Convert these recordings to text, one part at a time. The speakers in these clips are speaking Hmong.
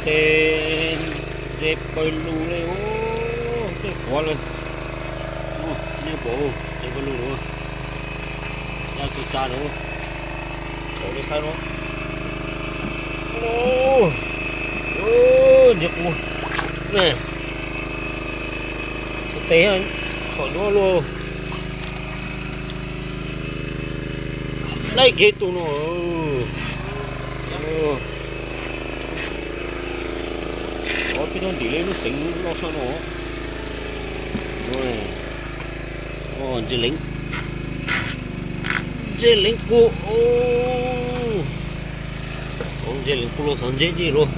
Tes ntses pawg lug li, tej quav lawm. Nej pom ntses pawg lug lawm, ya tsuj tsa lawm, thaum li saib no. Ntses qus, tes thaum nyuaj luaj. Laij kiag tus no. Ov, peb nyob ntim lub xeev loj sab no. Ntses leev, ntses leev qus. Xov ntses leev qus los xov ntses ci luaj.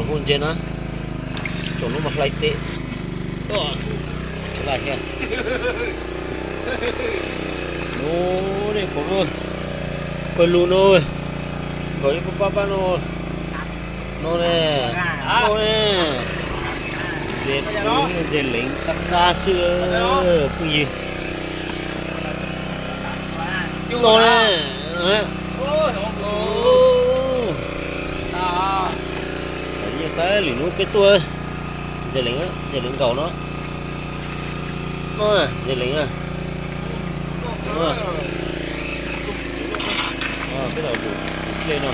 Hu ntses na, tsom no mas hlais tes. Tsis laj thiab. No, nej pom no, pawg lug no, nkaum ib pab pab no, no ne, no ne, ntses, ntses leev qab qab xwb phooj ywg. No ne, saib lwm hnub peb tuaj, ntses leev, ntses leev nkaum no. Ntses leev, peb los tus dlej no,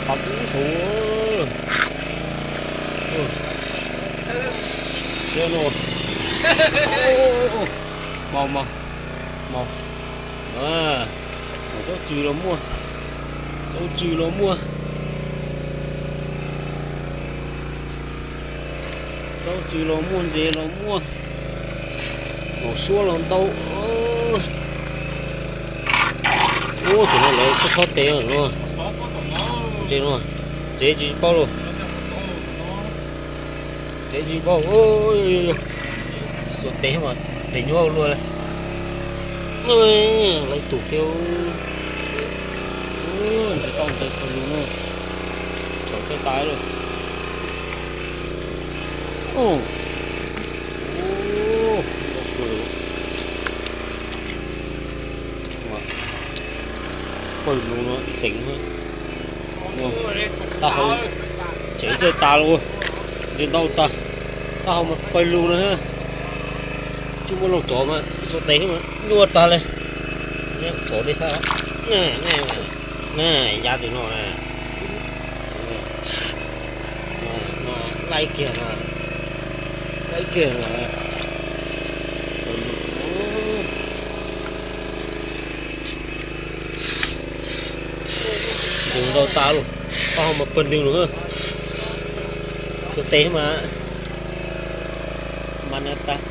pab kub hauv. Siab no, maus maus, maus tsob tswv los muaj, tsob tswv los muaj, tsob tswv los muaj, ntses los muaj, maus suab los ntau. Ub, tus no lawv txhob txhob tes no, ntses no, ntses tsis paub lauj. Ntses tsis paub, xuas tes mas tes nyuaj luaj li. Lawv tus kiag, ntses tau ntses pawg lug no, tsaus caj tas lawm. Pawg lug no ib xeev, taub hau tsev caj tas los, ntses ntau tag, taub hau mas pawg lug no. Tsis muaj loj tsov mas xuas tes mas nyuaj tag li. Tsov dej xab, na, ya tus no na, laij kiag, laij kiag. Ntses ntau tas lawm, taub hau mas pawg lug no. Xuas tes mas, mas na tas.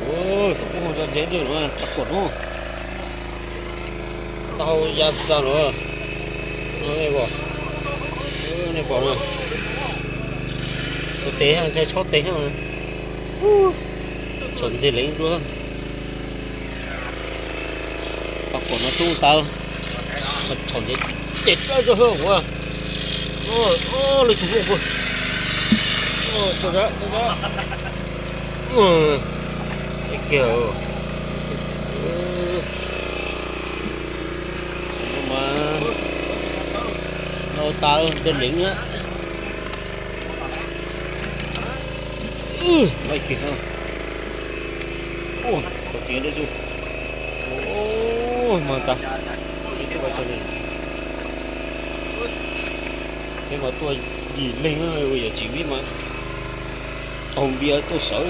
Ub, xuas kuj ho ntses ntawd no, tau kuam no, tau ya tag no. Nej pom, nej pom no, xuas tes ntshai tshab tes thiab. Tsom ntses leev dua, tau kuam no coob tas, tsom ntses ces dab zog hauv. Lwm tus muaj puas, kiag, mas nau tas ntses leev na. Laij kiag, tau tiav dab tsi, mas tas, peb mas tuaj yim leeg, yog tsis vib mas taug npias tuaj sawv.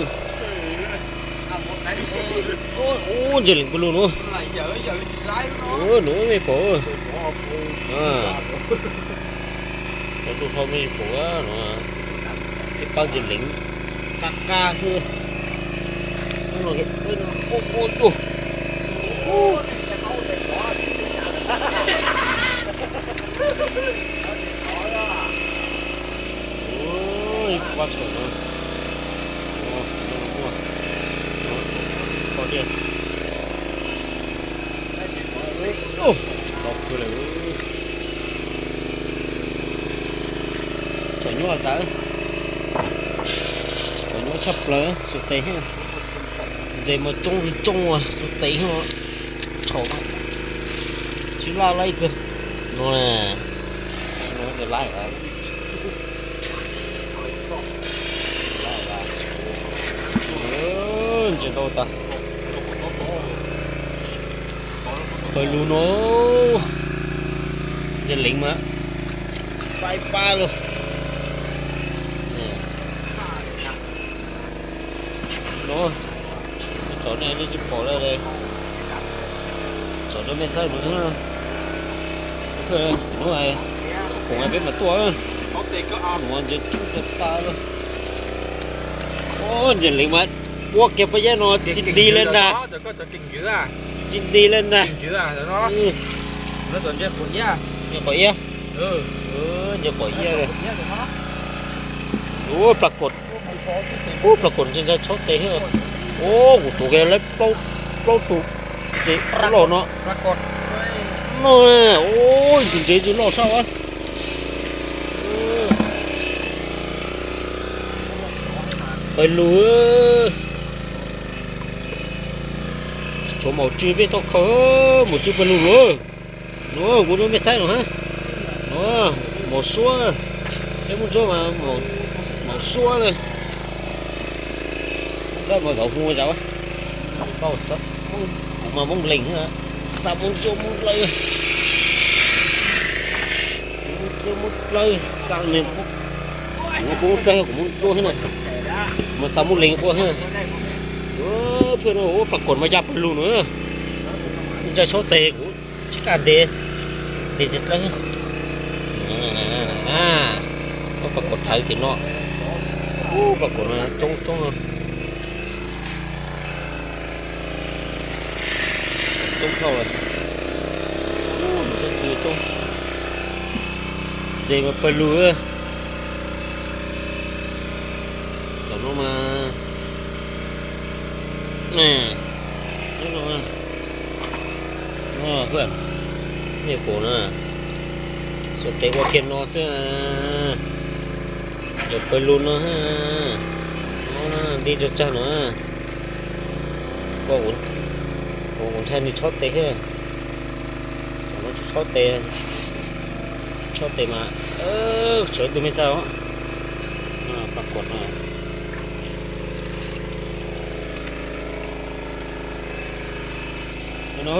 Ub, ntses leev pawg lug no, no nej pom, tau tuaj hlo mej pom no, ib pab ntses leev qab qab xwb. Ib pab tsham no, no muaj, no, poj diaj, ntau kawg lawm. Thaum nyuaj tas, thaum nyuaj tshaj plaws xuas tes thiab. Ntses mas coob li coob, xuas tes thiab, thaum sib laj laij kawg. No, no, laj, laj, ntses ntau tas. Pawg lug no, ntses leev mas pab pab lug. No, tsom nej tsis pom lawm, tsom rau mej saib nuav. Nuav, khoom peb mam tuaj. Nuav ntses coob tas tas lawm. Ntses leev mas ua kiag pab yab no tsis dig le ntag. Tsis dig le ntag. Ntses qos iab. Ntses qos iab. Ua plag kaum, ua plag kaum ntshai ntshai tshab tes thiab. Ua kuv tuav kiag lawv plaub tug ces loj no. No, ua ntses ntses loj sab. Pawg lug, tshuav maum tsw peb tau khaws, maum tsw pawg lug lawm. No kuv rau mej saib no hab. No, maum suab, peb Moob Ntsuab mas maum suab le. Moob Dlawb mas zauv hu zauv. Kuv mas Moob Leeg, xav Moob Ntsuab Moob Dlawb. Moob Ntsuab Moob Dlawb, xav nws, kuv Moob Dlawb kuv Moob Ntsuab thiab na. Mas xav Moob Leeg kuj thiab. Plag no ua plag kaum mas ya pawg lug no. Ntshai tshab tes kuv tsis kam ntes, ntes tsis dlawb. Ua plag kaum thawv tim no. Ua plag kaum no coob coob. Coob dhau lawm. Mus txog txwv coob. Ntses mas pawg lug. Tom no mas, no, nej pom na, xuas tes ua kiag no xwb. Cov pawg lug no, no, nti rau tsag no. Kuv ntshai nws tshab tes thiab. Cov no tsis tshab tes, tshab tes mas, tseem ib tug mej xav os. Plag kaum no. No,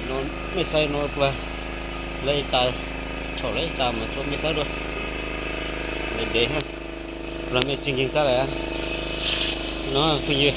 no mej saib no plag, lawv ib tsa, tsham lawv ib tsa mas tso mej saib dua. Ntev ntev, plag mej tsis nkeeg xab lawm no phooj ywg.